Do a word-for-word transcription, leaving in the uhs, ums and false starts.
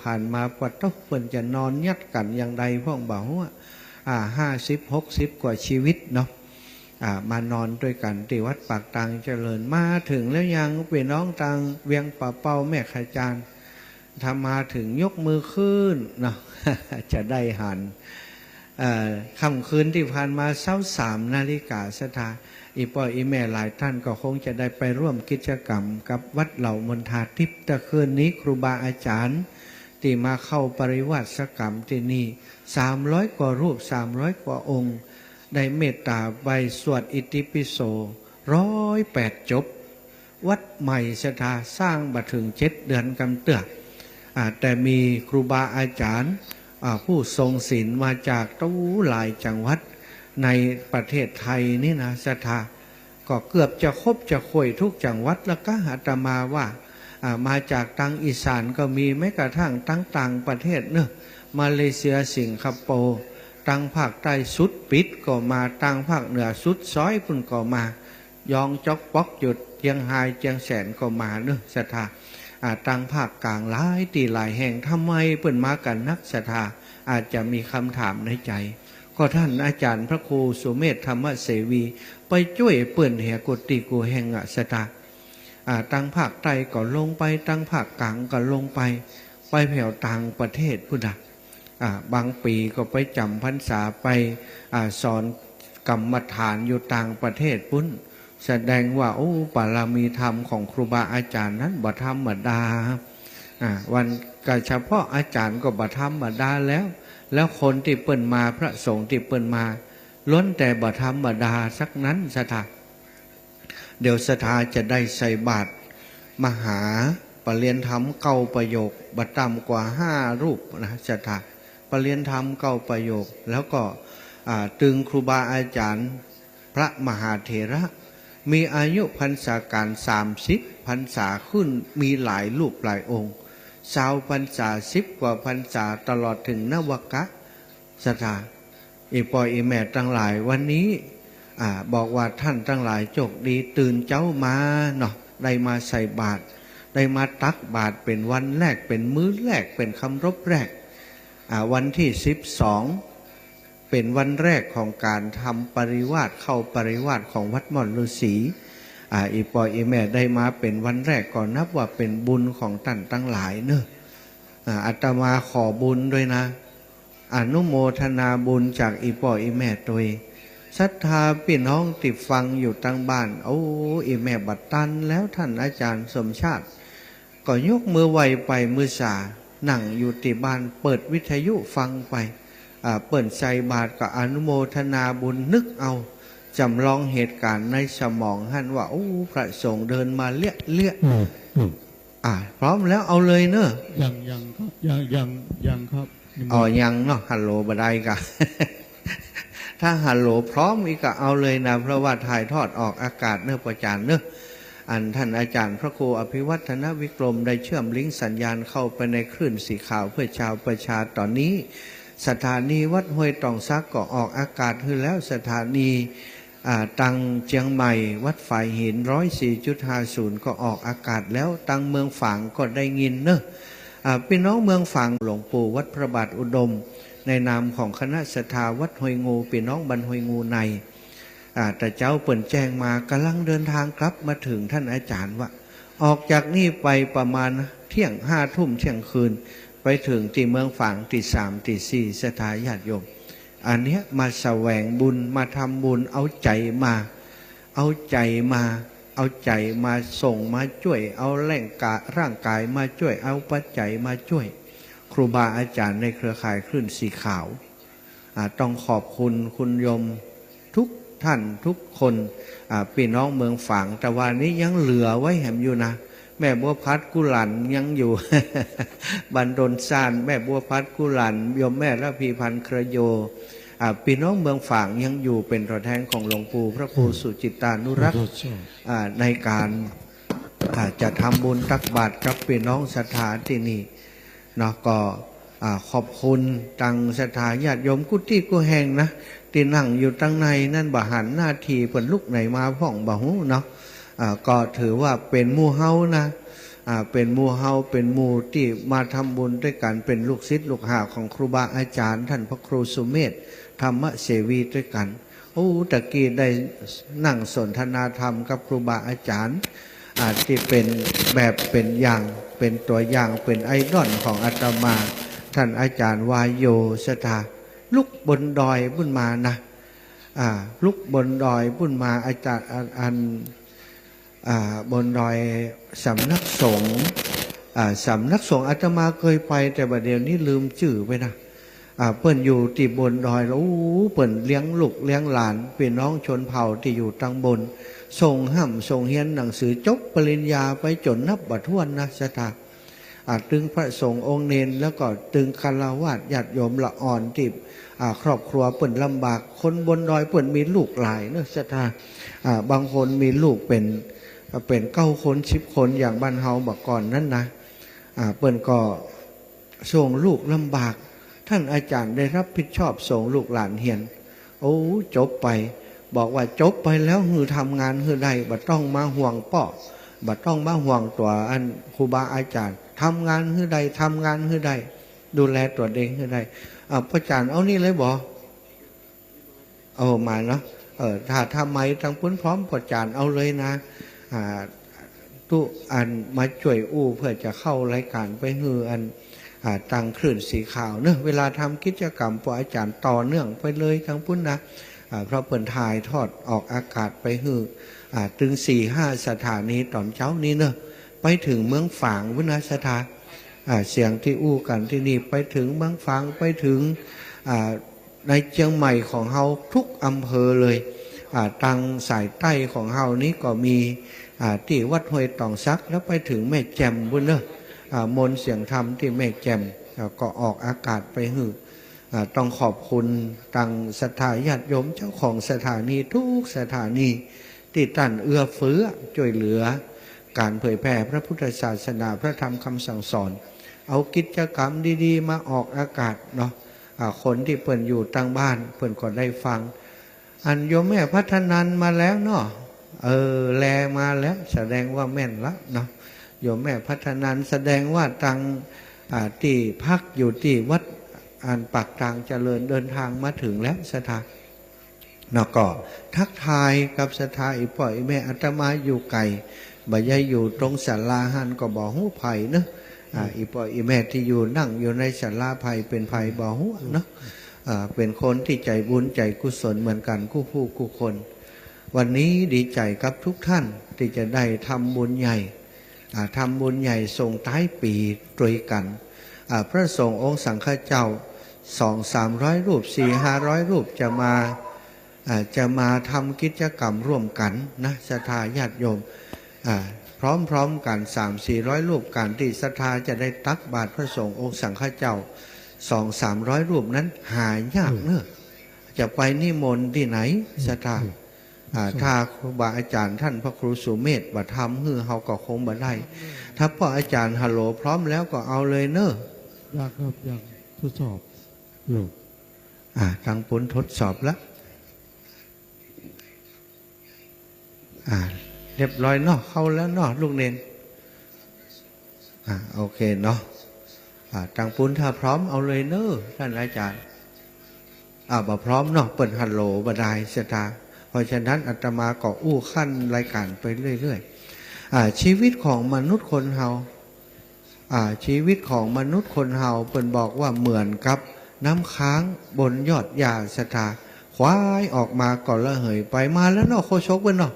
ผ่านมา ปะโต๊ะ เปิ้นจะนอนยัดกั๋นอย่างใดพ่องบ่ฮู้ อ่า ห้าสิบ หกสิบ กว่าชีวิตเนาะ อ่า มานอนตวยกั๋นตี้วัดปากตางเจริญ มาเถิงแล้วยัง ปี้น้องตางเวียงป่าเป้า แม่ขจาร ถ้ามาเถิงยกมือขึ้นเนาะ จะได้หัน เอ่อ ค่ำคืนตี้ผ่านมา ซาวสามนาฬิกา ศรัทธา อี่ป้ออี่แม่หลายต้านก็คงจะได้ไปร่วมกิจกรรมกับวัดเหล่ามนทาทิพย์ แต่คืนนี้ครูบาอาจ๋ารย์ตี้มาเข้าปริวาสกรรมตี้นี่ สามร้อยกว่ารูป สามร้อยกว่าองค์ ได้เมตต๋าไปสวดอิติปิโส ร้อยแปดจบ วัดใหม่ ศรัทธา สร้างบ่เถิงเจ็ดเดือนกำเตื้อ อ่า แต่มีครูบาอาจ๋ารย์ อ่า ผู้ทรงศีลมาจากตั้งหลายจังหวัดในประเทศไทยนี่นะ ศรัทธา ก็เกือบจะครบจะถ้วนทุกจังหวัดแล้วกะ อาตมาว่า อ่า มาจากตางอีสานก็มี แม้กระทั่งตางต่างประเทศเนาะ มาเลเซีย สิงคโปร์ ตางภาคใต้สุดปิดก็มา ตางภาคเหนือสุดซอยปุ้นก็มา ยองจ๊อกป๊อกอยู่เจียงฮาย เจียงแสนก็มาเนาะ ศรัทธา อ่า ตางภาคกลางหลายตี้หลายแห่ง ทำไมเปิ้นมากั๋นนัก ศรัทธา อาจจะมีคำถามในใจ๋ ก็ต้านอาจ๋ารย์พระครูสุเมธธรรมเสวี ไปจ้วยเปิ้นแหมกู้ตี้กู้แห่งอะ ศรัทธา อ่า ตางภาคใต้ก็ลงไป ตางภาคกลางก็ลงไป ไปแผวต่างประเทศปุ้นนะ อ่า บางปี๋ก็ไปจ๋ำพรรษา ไป อ่า สอนกรรมฐานอยู่ต่างประเทศปุ้น แสดงว่า โอ้ บารมีธรรมของครูบาอาจ๋ารย์นั้นบ่ธรรมดา อ่า วัน ก็เฉพาะอาจ๋ารย์ก็บ่ธรรมดาแล้ว แล้วคนตี้เปิ้นมา พระสงฆ์ตี้เปิ้นมา ล้วนแต่บ่ธรรมดาสักนั้น ศรัทธา เดี๋ยวศรัทธาจะได้ใส่บาตรมหา ปริยญธรรมเก้าประโยค บ่ต่ำกว่าห้ารูปนะ ศรัทธา ปริยญธรรมเก้าประโยค แล้วก็ อ่า ตึงครูบาอาจ๋ารย์ พระมหาเถระ มีอายุพรรษาการสามสิบพรรษาขึ้น มีหลายรูปหลายองค์ ซาวพรรษา สิบกว่าพรรษา ตลอดเถิงนวกะ ศรัทธา อี่ป้ออี่แม่ตังหลาย วันนี้ อ่า บอกว่าต้านตังหลายโจคดี ตื่นเจ๊ามาเนาะ ได้มาใส่บาตร ได้มาตักบาตร เป๋นวันแรก เป๋นมื้อแรก เป๋นคำรบแรก อ่า วันตี้สิบสอง เป๋นวันแรกของก๋านทำปริวาส เข้าปริวาสของวัดม่อนฤๅษี อ่า อี่ป้ออี่แม่ได้มาเป๋นวันแรก ก็นับว่าเป๋นบุญของต้านตังหลายเนาะ อ่า อาตมาขอบุญตวยนะ อนุโมทนาบุญจากอี่ป้ออี่แม่ตวย ศรัทธาปี้น้องตี้ฟังอยู่ตางบ้าน โอ้ อี่แม่บ่ตันแล้ว ต้านอาจ๋ารย์สมชาติ ก็ยกมือไหว้ไป มื้อสา นั่งอยู่ตี้บ้าน เปิดวิทยุฟังไป อ่า เปิ้นใส่บาตรก็อนุโมทนาบุญ นึกเอา จ๋ำลองเหตุก๋ารณ์ในสมองหั้นว่า โอ้ พระสงฆ์เดินมาเลี้ยะๆ อืม อืม อ่า พร้อมแล้วเอาเลยเนาะ ยัง ยังครับ ยัง ยัง ยังครับ อ๋อ ยังเนาะ ฮัลโหลบ่ได้กะ ถ้าฮัลโหลพร้อมอีกก็เอาเลยนะ เพราะว่าถ่ายทอดออกอากาศเนาะ ป้อจ๋ารย์เนาะ อันต้านอาจ๋ารย์พระครูอภิวัฒนวิกรมได้เชื่อมลิงก์สัญญาณเข้าไปในคลื่นสีขาวเพื่อชาวประชาตอนนี้ สถานีวัดห้วยตองสักก็ออกอากาศหื้อแล้ว สถานี อ่า ตางเจียงใหม่ วัดฝายหิน ร้อยสี่จุดห้าศูนย์ ก็ออกอากาศแล้ว ตางเมืองฝางก็ได้ยินเนาะ อ่า ปี้น้องเมืองฝาง หลวงปู่วัดพระบาทอุดม ในนามของคณะศรัทธาวัดห้วยงู ปี้น้องบ้านห้วยงูใน อ่า แต่เจ๊าเปิ้นแจ้งมา ก่ำลังเดินตางกลับมาเถิง ต้านอาจ๋ารย์ว่า ออกจากนี่ไปประมาณเที่ยง ห้าทุ่ม เที่ยงคืน ไปเถิงตี้เมืองฝางตี้สามตี้สี่ ศรัทธาญาติโยม อันเนี้ยมาแสวงบุญ มาทำบุญ เอาใจ๋มา เอาใจ๋มา เอาใจ๋มาส่งมาจ้วย เอาแรงกะ ร่างก๋ายมาจ้วย เอาปัจจัยมาจ้วย ครูบาอาจ๋ารย์ในเครือข่ายคลื่นสีขาว อ่า ต้องขอบคุณคุณโยมทุกท่านทุกคน อ่า ปี้น้องเมืองฝาง แต่ว่านี้ยังเหลือไว้แหมอยู่นะ แม่บัวผัดกุหลั่นยังอยู่ บ้านดอนซ่าน แม่บัวผัดกุหลั่น โยมแม่ระพีพันธ์เครือโย อ่า ปี้น้องเมืองฝางยังอยู่เป๋นตั๋วแทนของหลวงปู่พระครูสุจิตตานุรักษ์ อ่า ในก๋าน อ่า จะทำบุญตักบาตรกับปี้น้องศรัทธาตี้นี่เนาะ ก็ อ่า ขอบคุณตางศรัทธาญาติโยมกู้ตี้กู้แห่งนะ ตี้นั่งอยู่ตางในนั้น บ่หันหน้าตี้เปิ้นลุกไหนมาพ่องบ่ฮู้เนาะ อ่า ก็ถือว่าเป๋นหมู่เฮานะ อ่า เป๋นหมู่เฮา เป๋นหมู่ตี้มาทำบุญตวยกั๋น เป๋นลูกศิษย์ลูกหาของครูบาอาจ๋ารย์ ต้านพระครูสุเมธ ธรรมเสวีตวยกั๋น โอ้ ตะกี้ได้นั่งสนทนาธรรมกับครูบาอาจ๋ารย์ อ่า ตี้เป๋นแบบเป๋นอย่าง เป๋นตั๋วอย่าง เป๋นไอดอลของอาตมา ต้านอาจ๋ารย์วาโย ศรัทธา ลุกบนดอยปู๊นมานะ อ่า ลุกบนดอยปู๊นมา อาจ๋ารย์ อัน อัน อ่า บนดอยสำนักสงฆ์ อ่า สำนักสงฆ์อาตมาเกยไป แต่บ่าเดี่ยวนี้ลืมจื้อไปนะ อ่า เปิ้นอยู่ตี้บนดอยแล้ว โอ้ เปิ้นเลี้ยงลูกเลี้ยงหลาน ปี้น้องชนเผ่าตี้อยู่ตางบน ส่งฮ่ำส่งเฮียนหนังสือ จบปริญญาไปจ๋นนับบ่ถ้วนนะ ศรัทธา อ่า ตึงพระสงฆ์องค์เณร แล้วก็ตึงฆราวาสญาติโยมละอ่อนตี้ อ่า ครอบครัวเปิ้นลำบาก คนบนดอยเปิ้นมีลูกหลายเนาะ ศรัทธา อ่า บางคนมีลูกเป๋น เป๋นเก้าคน สิบคน อย่างบ้านเฮาบ่าก่อนนั้นนะ อ่า เปิ้นก็ส่งลูกลำบาก ต้านอาจ๋ารย์ได้รับผิดชอบส่งลูกหลานเฮียน โอ้ จบไป บอกว่าจบไปแล้วหื้อทำงานหื้อได้ บ่ต้องมาห่วงป้อ บ่ต้องมาห่วงตั๋วอันครูบาอาจ๋ารย์ ทำงานหื้อได้ ทำงานหื้อได้ ดูแลตั๋วเองหื้อได้ อ่า ป้อจ๋ารย์เอานี่เลยบ่ เอามาเนาะ เออ ถ้า ถ้าไมค์ตางปู๊นพร้อม ป้อจ๋ารย์เอาเลยนะ อ่า ตุ๊อันมาจ้วยอู้เปื้อจะเข้ารายก๋านไปหื้ออัน อ่า ตางคลื่นสีขาวเนาะ เวลาทำกิจกรรม ป้ออาจ๋ารย์ต่อเนื่องไปเลยตางปู๊นนะ อ่า เพราะเปิ้นถ่ายทอดออกอากาศไปหื้อ อ่า ตึงสี่ห้าสถานีต๋อนเจ๊านี้เนาะ ไปเถิงเมืองฝางปู๊นนะ ศรัทธา อ่า เสียงตี้อู้กั๋นตี้นี่ไปเถิงเมืองฝาง ไปเถิง อ่า ในเจียงใหม่ของเฮากู้อำเภอเลย อ่า ตางสายใต้ของเฮานี้ก็มี อ่า ตี้วัดห้วยตองสัก แล้วไปเถิงแม่แจ่มปู๊นเนาะ อ่า มนต์เสียงธรรมตี้แม่แจ่ม อ่า ก็ออกอากาศไปหื้อ อ่า ต้องขอบคุณตางศรัทธาญาติโยมเจ้าของสถานีกู้สถานี ตี้ต้านเอื้อเฟื้อจ้วยเหลือก๋านเผยแผ่พระพุทธศาสนา พระธรรมคำสั่งสอน เอากิจกรรมดีๆ มาออกอากาศเนาะ อ่า คนตี้เปิ้นอยู่ตางบ้านเปิ้นก็ได้ฟัง อันโยมแม่พัฒนันมาแล้วเนาะ เออ แลมาแล้ว แสดงว่าแม่นละเนาะ โยมแม่พัฒนันแสดงว่าตาง อ่า ตี้พักอยู่ตี้วัดอันปากตางเจริญ เดินทางมาเถิงแล้ว ศรัทธา เนาะ ก็ทักทายกับศรัทธา อี่ป้ออี่แม่ อาตมาอยู่ไก๋ บ่ใจ้อยู่ตรงศาลาหั้นก็บ่ฮู้ใผเนาะ อ่า อี่ป้ออี่แม่ตี้อยู่นั่งอยู่ในศาลาใผเป๋นใผบ่ฮู้เนาะ อ่า เป๋นคนตี้ใจ๋บุญใจ๋กุศลเหมือนกั๋นกู้ผู้กู้คน วันนี้ดีใจ๋กับกู้ต้านตี้จะได้ทำบุญใหญ่ อ่า ทำบุญใหญ่ส่งต๊ายปี๋ตวยกั๋น อ่า พระสงฆ์องค์สังฆเจ้า สองสามร้อยรูป สี่ห้าร้อยรูป จะมา อ่า จะมาทำกิจกรรมร่วมกั๋นนะ ศรัทธาญาติโยม อ่า พร้อมๆ กั๋น สามสี่ร้อยรูป ก๋านตี้ศรัทธาจะได้ตักบาตรพระสงฆ์องค์สังฆเจ้า สองสามร้อยรูปนั้นหายากเนาะ จะไปนิมนต์ตี้ไหน ศรัทธา อ่า ถ้าครูบาอาจ๋ารย์ต้านพระครูสุเมธบ่ทำหื้อ เฮาก็คงบ่ได้ ถ้าป้ออาจ๋ารย์ฮัลโหลพร้อมแล้วก็เอาเลยเนาะ ยังครับ ยังทดสอบอยู่ อ่า ตางปู๊นทดสอบละ อ่า เรียบร้อยเนาะ เข้าแล้วเนาะ ลูกเณร อ่า โอเคเนาะ อ่า ตางปู๊นถ้าพร้อมเอาเลยเนาะ ต้านอาจ๋ารย์ อ่า บ่พร้อมเนาะ เปิ้นฮัลโหลบ่ได้ ศรัทธา เพราะฉะนั้นอาตมาก็อู้ขั้นรายก๋านไปเรื่อยๆ อ่า ชีวิตของมนุษย์คนเฮา อ่า ชีวิตของมนุษย์คนเฮา เปิ้นบอกว่าเหมือนกับน้ำค้างบนยอดหญ้า ศรัทธา ควายออกมาก็ระเหยไป มาแล้วเนาะ โฆษกเปิ้นเนาะ